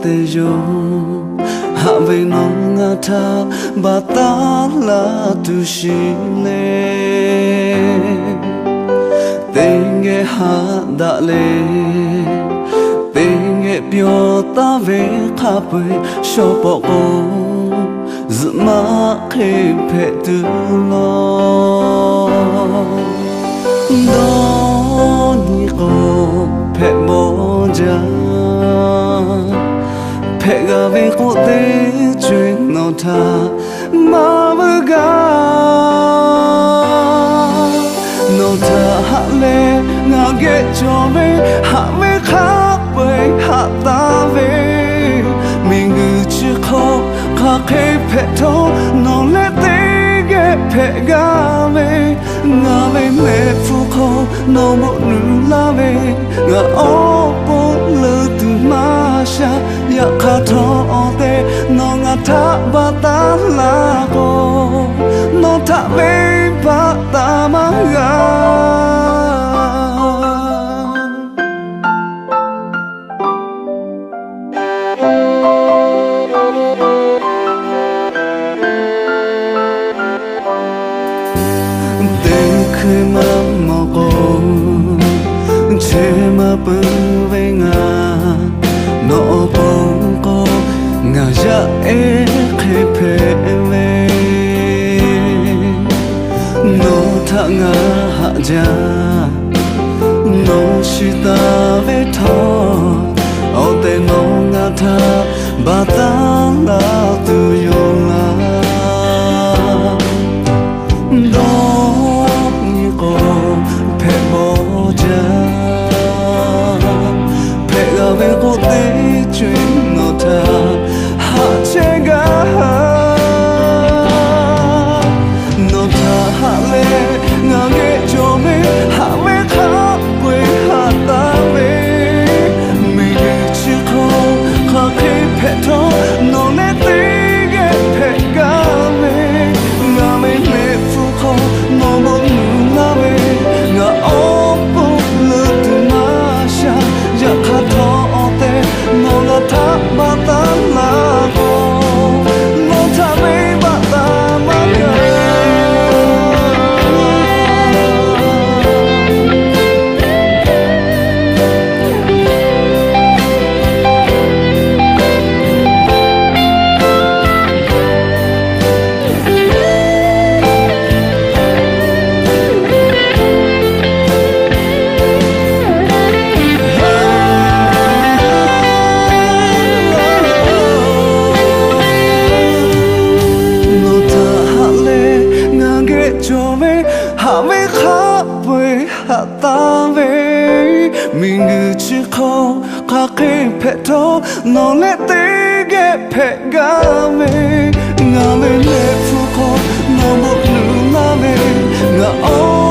te yoˬ. Haꞈ ve nawˬ ngaˬ htaꞈ baˬ taˉ laˇ tuˬ shiˍ leh, teˇ geh haꞈ daꞈ leh, teˇ geh pyawˬ taˍ ve hk'a peu-eˬ shaw pawꞈ k'o, zuhꞈ maˆ hk'e hpehꞈ tuˬ laˇ. Dawˇ nyi k'o, hpehꞈ bawˬ jaˇ. Hpehꞈ g'a ve k'oˆ teˇ co-eˬ nawˬ htaꞈ maˇ vuiˇ gaˇ. Nawˬ htaꞈ haꞈ leh ngaˬ geh cawˬ ve, haꞈ ve hk'a peu-eˬ haꞈ taˍ ve, miˬguiˬ chi hk'aw hk'aˬ hk'e hpehꞈ htawˇ nawˬ leh teˇ geh hpehꞈ gaˇ ve, ngaˬ ve mehˆ hpfuhˇ hk'aw nawˬ bvuhꞈ nuˬ laˇ ve, ngaˬ awˉ pon leuˬ tuˬ maˇ sha. Yaꞈ hk'aˇ htawˇ awˬ tehˬ nawˬ ngaˬ htaꞈ baˬ taˉ laˇ k'o, nawˬ htaꞈ venˇbaˆ taˍ maˇ g'a. Teˇ hkui maˇ mawˬ k'o, chehˇ maˇ peuˬ ve ngaˬ, nawˬ awˬ pon k'o ngaˬ yaˇ ehˉ hk'e hpehꞈ ve. Nawˬ htaꞈ ngaˬ haꞈ jaˇ, nawˬ shiˍ taˍ ve htawˇ, awˬ tehˬ nawˬ ngaˬ htaꞈ baˬ taˉ laˇ tuˬ yoˬ laˇ. Dawˇ nyi k'o, hpehꞈ bawˬ jaˇ. Hpehꞈ g'a ve k'oˆ teˇ co-eˬ nawˬ htaꞈ haꞈ chehˇ gaˇ. Nawˬ htaꞈ haꞈ leh ngaˬ geh cawˬ ve, haꞈ ve hk'a peu-eˬ haꞈ taˍ ve, miˬguiˬ chi hk'aw hk'aˬ hk'e hpehꞈ htawˇ nawˬ leh teˇ geh hpehꞈ gaˇ ve, ngaˬ ve mehˆ hpfuhˇ hk'aw nawˬ bvuhꞈ nuˬ laˇ ve, ngaˬ awˉ pon leuˬ tuˬ maˇ sha. Yaꞈ hk'aˇ htawˇ awˬ tehˬ nawˬ ngaˬ htaꞈ baˬ taˉ laˇ k'o, nawˬ htaꞈ venˇbaˆ taˍ maˇ g'a. Nawˬ htaꞈ haꞈ leh ngaˬ geh cawˬ ve, haꞈ ve hk'a peu-eˬ haꞈ taˍ ve, miˬguiˬ chi hk'aw hk'aˬ hk'e hpehꞈ htawˇ nawˬ leh teˇ geh hpehꞈ gaˇ ve, ngaˬ ve mehˆ hpfuhˇ hk'aw nawˬ bvuhꞈ nuˬ laˇ ve, ngaˬ awˉ